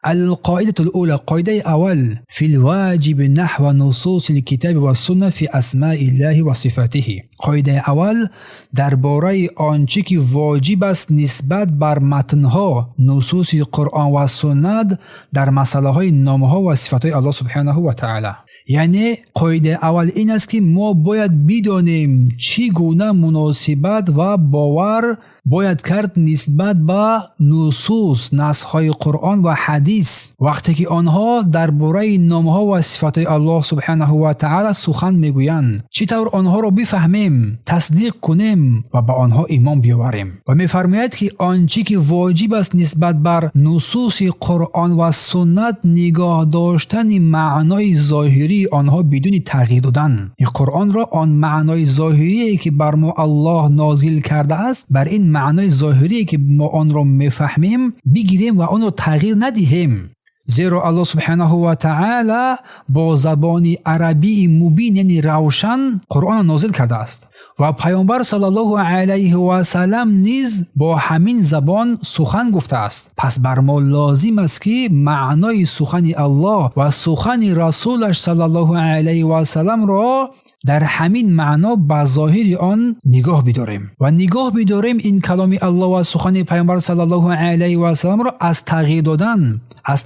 القاعدة الأولى، قاعدة أول، في الواجب نحو نصوص الكتاب والسنة في أسماء الله وصفاته. قاعدة أول درباره آنچه که واجب است نسبت بر متنها نصوص قرآن و سنت در مسئله های نامها و صفات الله سبحانه و تعالی. یعنی قاعده اول این است که ما باید بدانیم چگونه مناسبت و باور бояд кард нисбат ба нусус, насҳои Қуръон ва ҳадис, вақте ки онҳо дар бораи номҳо ва сифатҳои Аллоҳ субҳанаҳу ва таъала сухан мегӯянд. Чӣ тавр онҳоро бифаҳмем, тасдиқ кунем ва ба онҳо имон биёварем. Ва мефармояд, ки он чӣ ки воҷиб аст нисбат бар нусуси Қуръон ва суннат, нигоҳ доштани маънои зоҳирии онҳо бидуни тағйир додан. Ин Қуръонро он маънои зоҳирие, ки бар мо Аллоҳ нозил кардааст, бар ин маънои зоҳирие, ки мо онро мефаҳмем, бигирем ва онро тағйир надиҳем. Зеро Аллоҳ субҳанаҳу ва таъала бо забони арабии мубин, яъне равшан, Қуръонро нозил кардааст ва Паёмбар саллаллоҳу алайҳи васалам низ бо ҳамин забон сухан гуфтааст. Пас бар мо лозим аст, ки маънои сухани Аллоҳ ва сухани Расулаш саллаллоҳу алайҳи васаламро дар ҳамин маъно ба зоҳири он нигоҳ бидорем ва нигоҳ бидорем ин каломи Аллоҳ ва сухани Паёмбар саллаллоҳу алайҳи васаламро аз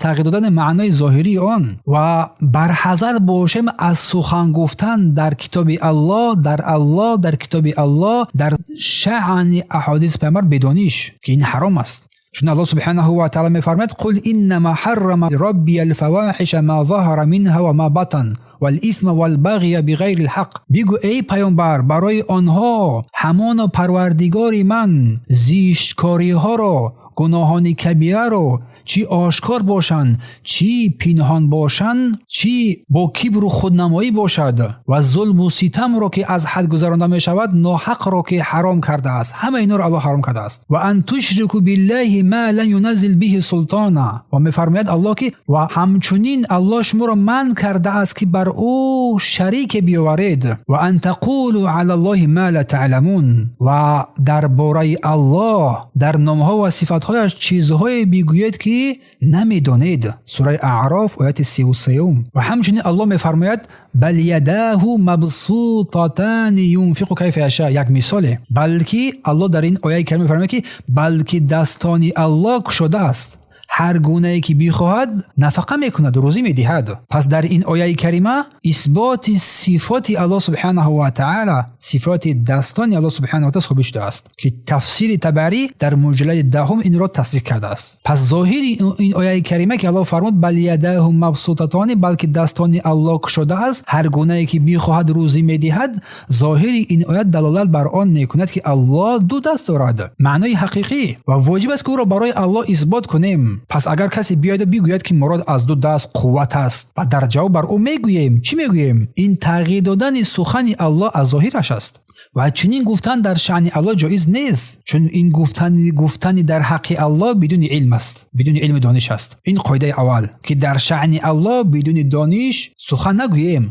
тағйир додани маънои зоҳирии он ва барҳазар бошем аз сухан гуфтан дар китоби Аллоҳ, дар Аллоҳ, дар китоби Аллоҳ, дар шаъни аҳодиси Паёмбар бедониш, ки ин ҳаром аст. Чун Аллоҳ субҳанаҳу ва таъала мефармояд: قل إنما حرم ربي الفواحش ما ظهر منها وما بطن والإثم والبغي بغير الحق. Бигӯ, эй Паёмбар, барои онҳо: ҳамоно Парвардигори ман зишткориҳоро, гуноҳони кабираро, чӣ ошкор бошанд, чӣ пинҳон бошанд, чӣ бо кибру худнамоӣ бошад, ва зулму ситамро, ки аз ҳад гузаронда мешавад, ноҳақро, ки ҳаром кардааст. Ҳама инҳоро Аллоҳ ҳаром кардааст. وأن تشركوا بالله ما لم ينزل به سلطانا. Ва мефармояд Аллоҳ, ки ва ҳамчунин Аллоҳ шуморо манъ кардааст, ки бар ӯ шарике биёваред. وأن تقولوا على الله ما لا تعلمون. Ва дар бораи Аллоҳ, дар номҳо ва сифатҳояш чизҳое бигӯед, ки намедонед. Сураи Аъроф, ояти 33-ум. Ва ҳамчунин Аллоҳ мефармояд: بل يداه مبسوطتان ينفق كيف يشاء. Як мисоле, балки Аллоҳ дар ин ояи карима мефармояд, ки балки дастони Аллоҳ кушода аст, ҳар гунае ки бихоҳад, нафақа мекунад, рӯзӣ медиҳад. Пас дар ин ояи карима исботи сифоти Аллоҳ субҳанаҳу ва таъала, сифоти дастони Аллоҳ субҳанаҳу ва таъала собит шудааст, ки тафсири Табарӣ дар муҷаллади 10-ум инро тасдиқ кардааст. Пас зоҳири ин ояи карима, ки Аллоҳ фармуд: بل يداه مبسوطتان, балки дастони Аллоҳ кушода аст, ҳар гунае ки бихоҳад, рӯзӣ медиҳад, зоҳири ин оят далолат бар он мекунад, ки Аллоҳ ду даст дорад, маънои ҳақиқӣ, ва воҷиб аст, ки ӯро барои Аллоҳ исбот кунем. Пас агар касе биёяду бигӯяд, ки мурод аз ду даст қувват аст, ва дар ҷавоб бар ӯ мегӯем, чӣ мегӯем? Ин тағйир додани сухани Аллоҳ аз зоҳираш аст ва чунин гуфтан дар шаъни Аллоҳ ҷоиз нест, чун ин гуфтани дар ҳаққи Аллоҳ бидуни илм аст, бидуни илми дониш аст. Ин қоидаи аввал, ки дар шаъни Аллоҳ бидуни дониш сухан нагӯем.